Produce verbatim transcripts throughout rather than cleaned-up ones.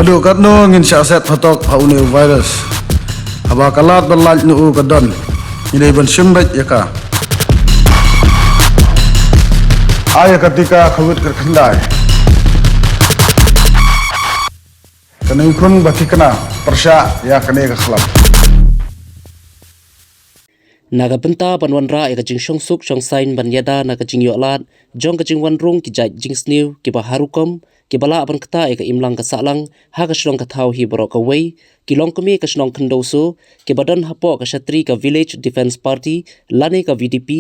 Dok katno ngin shah set phatok ha une u virus. Haba ka lad ban lait na u ka don, ngi dei ban shim beit ïa ka. Ai ïa ka tika covid kyrkhyndai. Kane khun ba thikna pyrshah ïa kane ka khlap. Na ka bynta ban wanrah ïa ka jingshong suk shong saiñ ban ïada na ka jingïoh lad jong ka jingwan rung ki jait jingsniew kiba harukom, kiba lah ban ktah ïa ka imlang ka sahlang ha ka shnong ka thaw hi baroh kawei, ki longkmie ka shnong Khyndew So, kiba don hapoh ka shatri ka Village Defence Party lane ka V D P,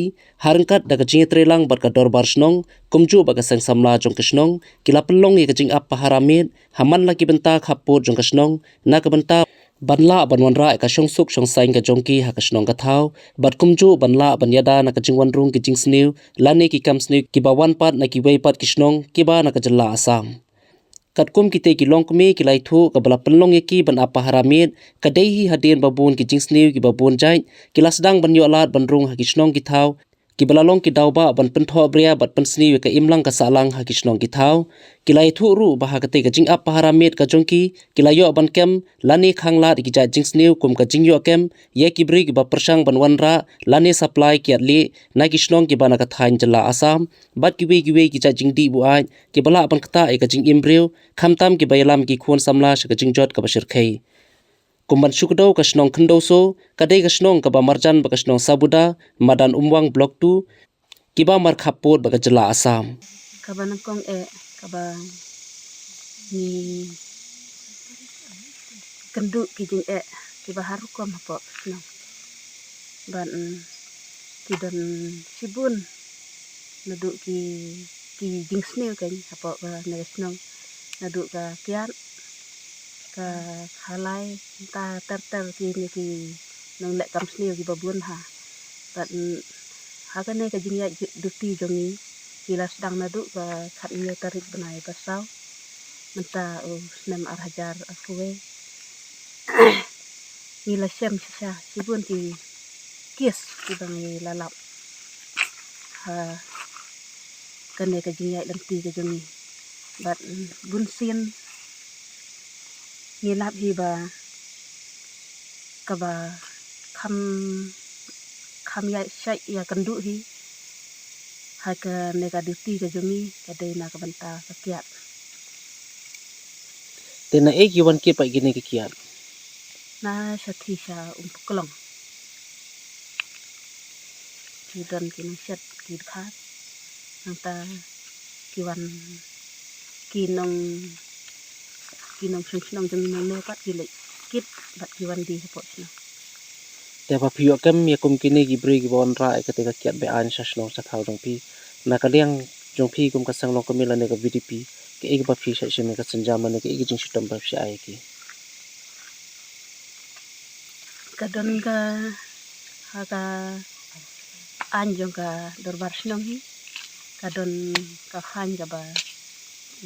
ha ryngkat da ka jingïatreilang bad ka dorbar shnong, kumjuh bad ka seng samla jong ka shnong, ki la pynlong ïa ka jingap pahara miet ha man la ki bynta khappud jong ka shnong, na ka bynta ban lah ban wanrah ïa ka shong suk shong saiñ ka jong ki ha ka shnong ka thaw, bad kumjuh ban lah ban ïada na ka jingwan rung ki jingsniew lane ki kam sniew kiba wan pat na kiwei pat ki shnong kiba na ka jylla Assam. Katkum kitei ki longkmie ki la ïathuh, kaba la pynlong ïa ki ban ap pahara miet ka dei hi hadien ba bun ki jingsniew kiba bun jait ki la sdang ban ïoh lad ban rung ha ki shnong ki thaw, kiba la long ki daw ba ban pynthoh bria bad pynsniew ïa ka imlang ka sahlang ha ki shnong ki thaw. Ki la ïathuh ruh ba ha katei ka jingap pahara miet ka jong ki, ki la ïoh ban kem lane khang lad ïa ki jait jingsniew kum ka jingïoh kem ïa ki briew kiba pyrshang ban wanrah lane supply kiad lieh na ki shnong kiba na ka thaiñ jylla Assam, bad kiwei kiwei ki jait jingdih buaid kiba lah ban ktah ïa ka jingim briew, khamtam kiba ïalam ki khun samla sha ka jingjot kaba shyrkhei. Kum ban shu kdew, ka shnong Khyndew So ka dei ka shnong kaba marjan bad ka shnong Sabuda, madan Umwang Block two, kiba markhappud bad ka jylla Assam. Kaba nyngkong eh, kaba ngi kynduh ki jingeh kiba harukom hapoh ka shnong. Ban, mm, ki don shibun naduh ki, ki jingsniew keiñ hapoh kane ka shnong, naduh ka kiad, ka khalai, ta ter ter kine ki nongleh kam sniew kiba bun ha. Bad, mm, ha kane ka jingïaid duty jong ngi, ngi la sdang naduh ka khathynñiew tarik bnai ba saw, mynta u snem ar hajar arphew wei. Ngi la shem shisha shibun ki case kiba ngi la lap ha kane ka jingïaid lynti ka jong ngi. Bad, mm, bunsien ngi lap hi ba kaba kham, kham ïaid shait ïakynduh hi ha kane ka duty ka jong ngi ka dei na ka bynta ka kiad. Te naei ki wan kit pat kine ki kiad? Na shathie sha Umpyklong. Ki don ki nongshet ki dkhar. Nangta ki wan ki nong, ki nongshong shnong jong ngi nangne pat ki leit kit bad ki wan die hapoh shnong. Te ba phi ïoh kem ïa kum kine ki briew kiba wanrah ïa kata ka kiad be-aiñ sha shnong sha thaw jong phi, na ka liang jong phi kum ka seng longkmie lane ka V D P, kaei kaba phi shah shim ïa ka sienjam lane kaei ka jingshitom ba phi shah ai ïa ki? Ka don ka, ha ka aiñ jong ka dorbar shnong hi, ka don ka fine kaba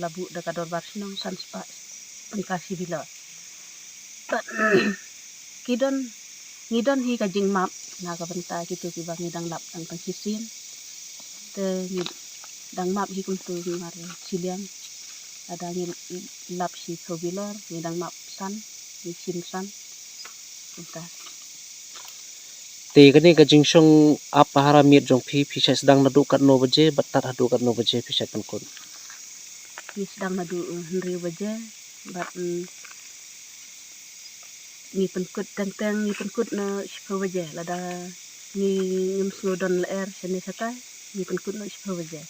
la buh da ka dorbar shnong, san spah tyngka shi bilor. Ki don, ngi don hi ka jingmap na ka bynta kito kiba ngi dang lap tang tang shisien. Te ngi dang map hi kumtu mar shiliang. Lada ngi lap shiphew bilor, ngi dang map san, ngi shim san. Kumta. Te kane ka jingshong ap pahara miet jong phi, phi shait sdang naduh katno baje bad tad haduh katno baje phi shait pynkut? Ngi sdang naduh, eh, hynriew baje bad, mm, ngi pynkut teng teng, ngi pynkut na shiphew baje, lada ngi ngim sngew don lyer shane shatai, ngi pynkut na shiphew baje.